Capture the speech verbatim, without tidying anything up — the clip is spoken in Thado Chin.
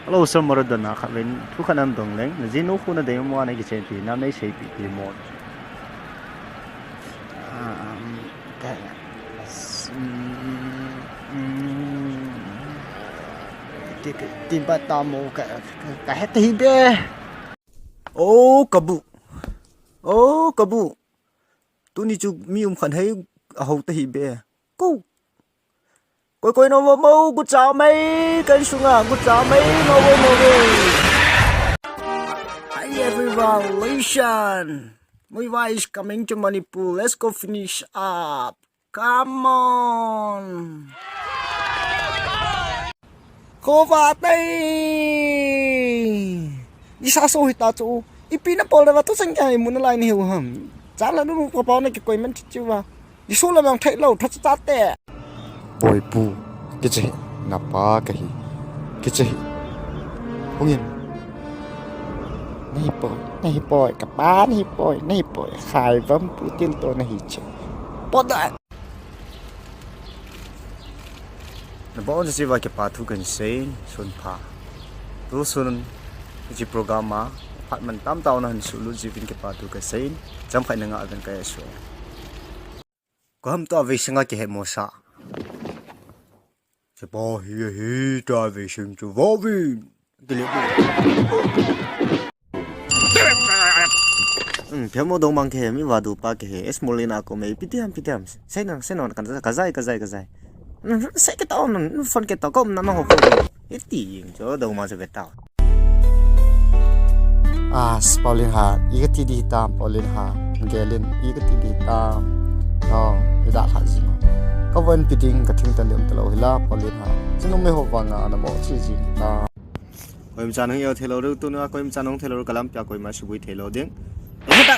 Hello, sir, Maradona khat vin thu khat nam dong leng. Na jinu khu na dei mo, na kichen pi nam nei sei pi pi mo. Um, ka, mm, mm, ti, ti, ti ba ta mo ka, ka, ka het hi be. Oh, ka bu. Oh, ka bu. Tuni chu mi um khan hei a ho ta hi be. Ko. Koi koi no mo mo, good job mai, kan sunga, good job mai, mo mo mo mo. Hi everyone, Leishan. Muivah is coming to Manipur. Let's go finish up. Come on. Khova tei. Ni sa so hita chu. Ipi na pol da va tu sang kya mun lai ni hu ham. Cha la nu pa pa na ki koi man chi chi va. Ni so la mang thai lo tha cha te. Poi pu. Kiche hi. Na pa ka hi. Kiche hi. Hungin. Nahi poi. Nahi poi. Ka pa nahi poi. Nahi poi. Khai vam pu til to nahi che. Poi da. Na bon si va kipa thu kan sei, sun pha. Tu sun, hiche program a, phat man tam tau na han sulut jivin kipa thu kan sei, cham khai na nga ven ka so. Ko ham to ve singa ki he mo sa. Kipa hi hi ta ve sing chu vo vin. Hmm, phemo dong mang ke he, mi va du pa ke he, es molina ko me, pitiam, pitiam. Sei nang, sei nang, kan, ka jai, ka jai, ka jai. Hmm, sei ke tau, hmm, phone ke tau, ko na, na ho ko. Iti ying cho, dong mang cho ke tau. Ah, Pauline ha, i ka ti di tam, Pauline ha, Gelin, i ka ti di tam. No, i da kha jing. Ka von piding, ka thing tan dem talo hila, Pauline ha. Sinu me ho vanga, na mo chi jing ta. Koima chan hung eo thei lou diu, tuna koima chan hung thei lou diu, ka lampi a koima suboi thei lou ding. Ei, ta.